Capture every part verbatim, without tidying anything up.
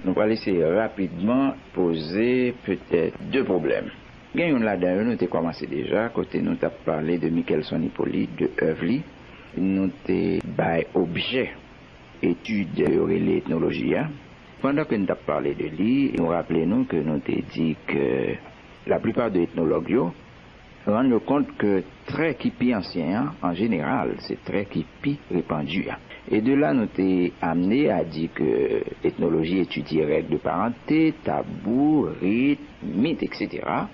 Nou pral eseye rapidman poze petèt de pwoblèm. Gen youn ladan yo nou te kòmanse deja, kote nou t ap pale de Michelson Hyppolite, de èv li. Nou te bay objè etid yo rele etnoloji a. Pandan ke n t ap pale de li, nou raple nou ke nou te di ke laplipa de etnològ yo rann yo kont ke trè ki pi ansyen an, an jeneral, se trè ki pi repandi a. E de la, nou te amne a di ke etnoloji etidye règ de parante, tabou, rit, mit, etsetera.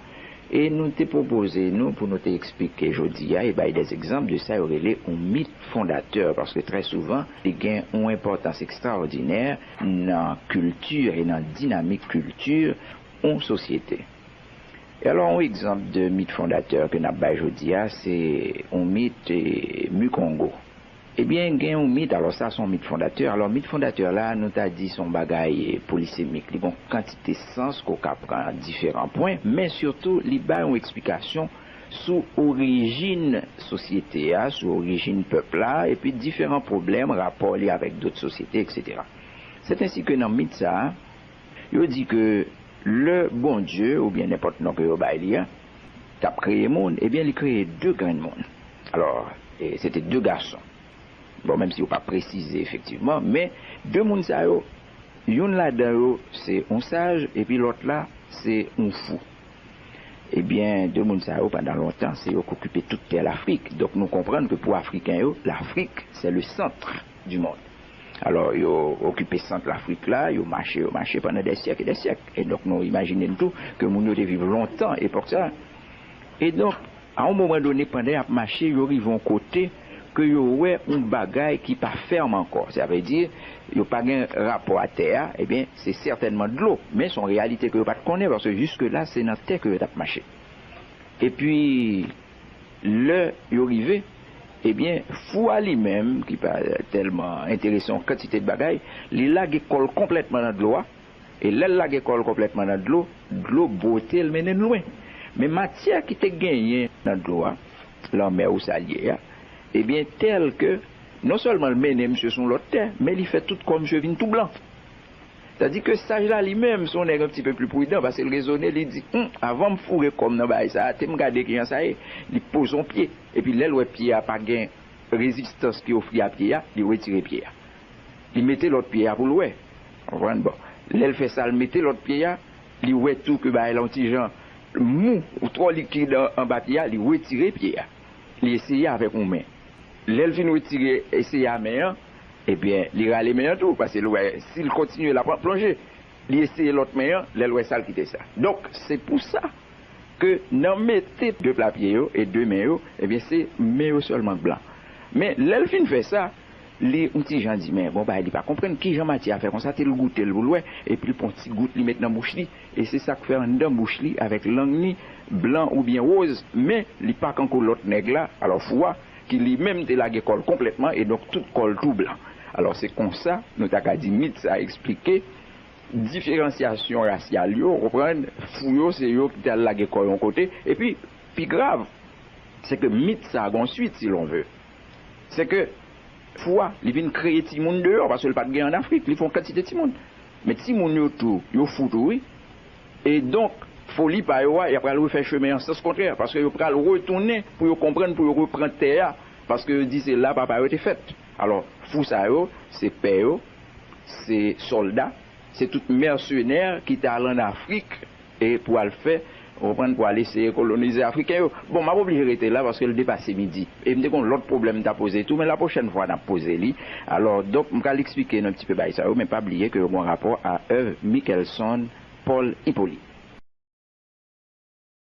E nou te pwopoze nou pou nou te eksplike jodi a e bay dè egzanp de sa yo rele yon mit fondatè, paske trè souvan, li gen yon enpòtans ekstraòdinè nan kilti e nan dinamik kilti yon sosyete. E alò, yon egzanp de mit fondatè ke n ap bay jodi a, se yon mit, eh, Mukongo. Ebyen, gen yon mit, alò sa se yon mit fondatè. Alò, mit fondatè la, nou ta di se yon bagay, eh, polisemik. Li gen yon kantite sans ke w ka pran diferan pwen, men sitou, li bay yon eksplikasyon sou orijin sosyete a, sou orijin pèp la, epi diferan pwoblèm, rapò li avèk dòt sosyete, etsetera. Sèt ensi ke nan mit sa a, yo di ke lè Bondye, oubyen nenpòt non ke yo bay li a, t ap kreye moun, ebyen, li kreye de grenn moun. Alò, e, se te de gason. Bon, menm si yo pa presize efektivman, men de moun sa yo, youn ladan yo se yon saj, epi lòt la se yon fou. Ebyen, de moun sa yo, pandan lontan, se yo k okipe tout tè Lafrik. Donk, nou konprann ke pou Afriken yo, Lafrik, c'est le centre du monde. Alò, yo okipe sant Lafrik la, yo mache, yo mache pandan dè syèk e dè syèk. E donk, nou imajine n tou ke moun yo te viv lontan epòk sa. E donk, a yon moman done, pandan y ap mache, yo rive yon kote ke yo wè yon bagay ki pa fèm ankò. Sa vle di, yo pa gen rapò a tè a, ebyen, se sètènman dlo. Men se yon reyalite ke yo pa t konnen, paske jiske la, se nan tè ke yo t ap mache. Epi, lè yo rive, ebyen, fou a li menm, ki pa tèlman enterese yon kantite de bagay, li lage kò l konplètman nan dlo a, e lè l lage kò l konplètman nan dlo, dlo bwote l mennen l lwen. Men matyè ki te genyen nan dlo a, lanmè ou sa l ye a, ebyen, tèl ke non sèlman l mennen misye sou yon lòt tè, men li fè tout kò misye vin tou blan. Tandi ke saj la li menm, se yon nèg un petit peu plus prudent, paske l rezone, li di, "Hum, avan m foure kò m nan bagay sa a, te m gade kijan sa ye." Li poze yon pye, epi lè l wè pye a pa gen rezistans ki ofri a pye a, li retire pye a. Li mete lòt pye a pou l wè. Konprann? Bon, lè l fè sa, l mete lòt pye a, li wè tou ke bagay la yon ti jan mou ou twò likid an, anba pye a, li retire pye a. Li eseye avèk yon men. Lè l fin retire, eseye a men an, ebyen, li rale men an tou, paske l wè, si l kontinye, l ap plonje. Li eseye lòt men an, lè l wè sa, l kite sa. Donk, se pou sa ke nan mete de pla pye yo e de men yo, ebyen, se men yo sèlman k blan. Men, lè l fin fè sa, li yon ti jan di, men, bon, bagay, li pa konprann kijan matyè a fè konsa, te l goute l pou l wè, epi l pran yon ti gout, li met nan bouch li, e se sa k fè anndan bouch li, avèk lang li, blan oubyen woz, men li pa kankou lòt nèg la, alò fou a, ki li menm te lage kò l konplètman, e donk tout kò l tou blan. Alò, se konsa, nou ta ka di mit sa eksplike diferansyasyon rasyal yo, ou konprann, fou yo, se yo ki t al lage kò yo yon kote, epi, pi grav, se ke mit sa a gon swit, si l'on veut. Se ke fou a, li vin kreye timoun deyò, paske l pa t gen ann Afrik, li fè yon kantite timoun. Men timoun yo tou, yo fou tou, wi. E donk, foli pa yo a, y ap pral refè chemen an sans kontrè, paske yo pral retounen pou yo konprann, pou yo reprann tè a, paske yo di se la papa yo te fèt. Alò, fou sa yo, se pè yo, se sòlda, se tout mèsenè ki t al ann Afrik e pou al fè, ou konprann, pou al eseye kolonize Afriken yo. Bon, m ap oblije rete la paske l depase midi. E m te gen yon lòt pwoblèm m ta poze tou, men lapwochèn fwa n ap poze li. Alò, donk, m pral eksplike nou un petit peu bagay sa yo, men pa bliye ke yo gen yon rapò a èv Michelson Paul Hyppolite.